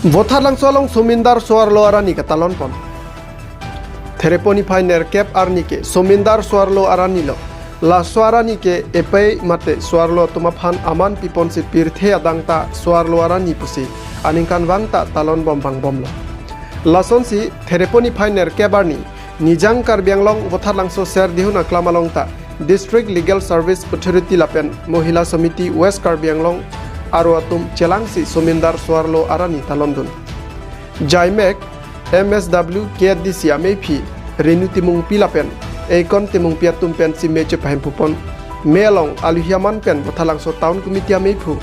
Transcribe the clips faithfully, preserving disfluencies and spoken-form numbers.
Vothatlangso along Somindar so-arlo arni katalon pon. Therepo niphai nerkep arni ke Somindar so-arlo arni lo. Laso arni ke epei mate so-arlo atum aphan aman piponsi pirthe adang ta so-arlo arni pusi aningkanvang ta talon bom vangbomlo. Lasonsi Therepo niphai nerkep arni Nijang Karbi Anglong Vothatlangso Serdihun Aklam along ta District Legal Service Authority lapen Mohila Samiti West Karbi Anglong aro atum chelangsi Somindar so-arlo arni talondun. Jaimek M S W K D C ameiphi Renu Timungpi lapen Eikon Timungpi atum pensi me chepahem pupon. Me along aluhi aman pen Vothatlangso Town Committee ameiphu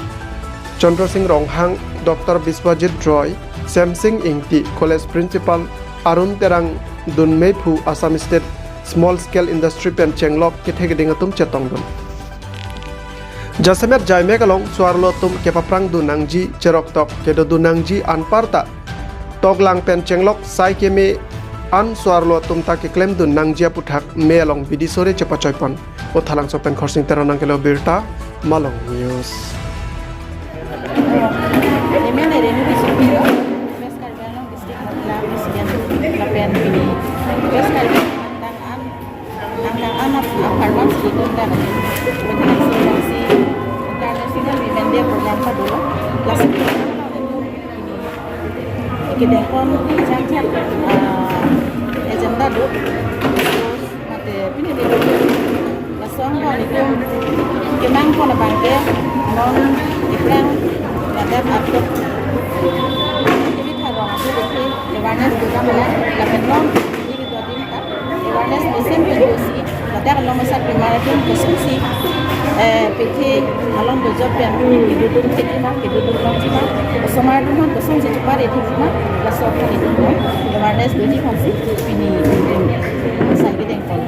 Chandra Singh Ronghang, Doctor Biswajit Roy, Semsing Ingti, College Principal Arun Terang dun meiphu Assam State Small Scale Industry pen chenglok kethe keding atum chetongdun. Jasemet Jaimek along so-arlo atum kepaprangdun nangji, cheroktok kedodun nangji anparta toklang pen chenglok sai keme an so-arlo atum ta keklemdun nangji aputhak me along bidi sore chepachoi pon. Vothatlangso pen Khorsing Teron nangkelo birta, Malong News. Name Renu Biswajit, West Karbi Anglong District Mahila President lapen pini West Karbi Anglong angdeng an, angdeng an ap-, apharman si dun dan, si international Women Day program padolo. Lasi pini kedengpon jangkhat, ah, agenda do. Mate pini ni laso angbong nelitum kenangpon abang ke non iphrang ladak atuk kebitha rong atum aphi awareness program la, lapen non ini kedua tim ka awareness mesen kedosi ladak along asat pimar atum kosonsi, eh, pirthe along dojot pen kedodun thekji ma, kedodun longji ma, osomar atum aphan kosonsi chepare thekji ma, laso aphan itum awareness doji aphansi pini itum sai kedengpon.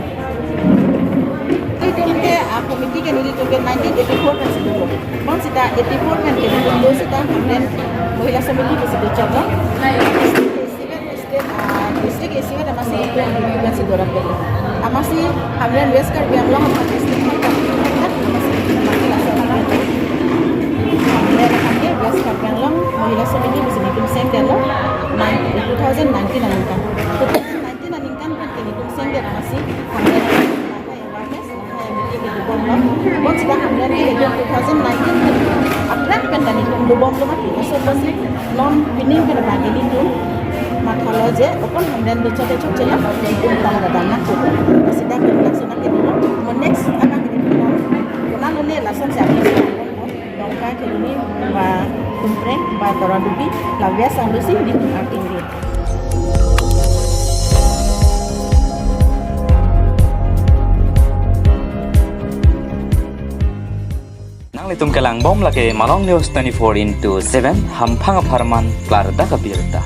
Itum ke, ah, committee ke nelitum ke nineteen eighty-four pen si dolo. Bonsita eighty-four pen ke nelitum do sita Hamren Mahila Samiti ke si dochotlo. District isivet, ah, district isivet amatsi itum si dorap ke. Amatsi Hamren West Karbi Anglong aphan district aphan amatsi itum laso Hamren aphan ke West Karbi Anglong Mahila Samiti pusi nelitum sengdetlo. Nine, two thousand nineteen aningkan. Two thousand nineteen aningkan pen ke nelitum sengdet amatsi Hamren awareness, eh, meeting kedobomlo. Bonsita Hamren ke itum two thousand nineteen aphrang pen ta nelitum dobomlo mati. Laso apotsi non pining pen abang ke nelitum mathalo je okon Hamren dochot dochot chela, nelitum tong dadam nangkok. Sita ke laso nangkedolo. Mo next abang ke nelitum non konat lone lasonsi aphi si nangkok. Dongka Kheroni ba Tumpreng ba Toradupi la West Anglo si nelitum arting ri. Nanglitum kelangbom lake Malong News twenty-four into seven, hamphang apharman klardak abirta.